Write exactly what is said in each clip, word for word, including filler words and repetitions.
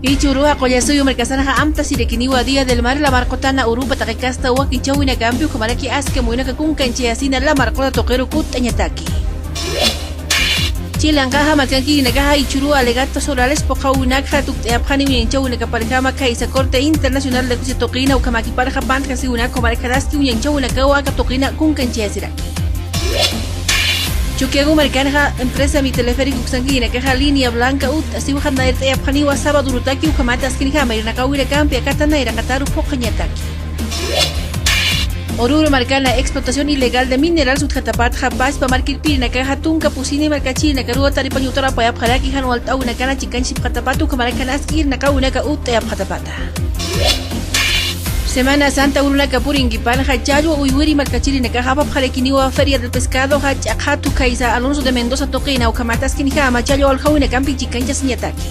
Ichhuruxa Qullasuyu markasanxa amtasirakiniwa Día del Mar, lamar qutana urupa taqi kasta wakinchawinakampi ukhamaraki aski amuyunaka kunkanchayasina lamar quta tuqiru kutt'añataki. Chilanqaxa markankirinakaxa Ichhuruwa alegatos orales phuqhawinakxa tukt'ayapxani uñañchawinakaparjama khaysa Corte Internacional de Justicia tuqina ukhamäkiparxa pantjasiwinaka ukhamaraki aski uñañchawinakawa aka tuqina kunkanchayasiraki. Chukiyawu markanxa empresa Miteleférico uksankirinakaxa línea blanca utt'asiw nayrt'ayapxaniwa sábado urutaki ukhamata askinjama irnaqawirakampi akata nayraqataru phuqhañataki. Oruro markana explotación ilegal de minerales utjatapatxa paspa markirpirinakaxa tunka pusini markachirinakaruwa taripañ utarapayapxaraki jan walt'awinakana chikanchipxatapat ukhamaraki jan aski irnaqawinaka utt'ayapxatapata. Semana Santa urunaka purinkipanxa challwa uywiri markachirinakaxa apapxarakiniwa Feria del Pescado jach'a qhatu khaysa Alonso de Mendoza tuqina ukhamata askinjama challwa waljawinakampi chikanchasiñataki.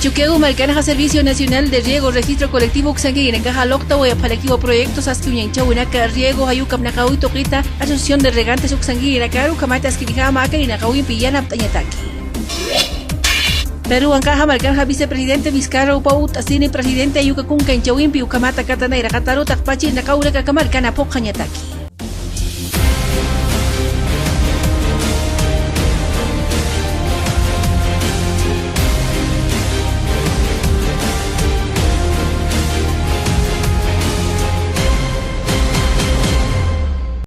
Chukiyawu markanxa Servicio Nacional de Riego Registro Colectivo uksankirinakaxa luqtawayapxarakiwa proyectos aski uñañchawinaka riego jayukapnaqawi tuqita Asociación de Regantes uksankirinakaru ukhamata askinjama aka irnaqawimpi yanapt'añataki. Peruwankaxa markanxa vicepresidente Vizcarra upaw utt'asini presidente ayuka kunkanchawimpi ukhamata kata nayraqataru taqpachi irnaqawinaka aka markana phuqhañataki.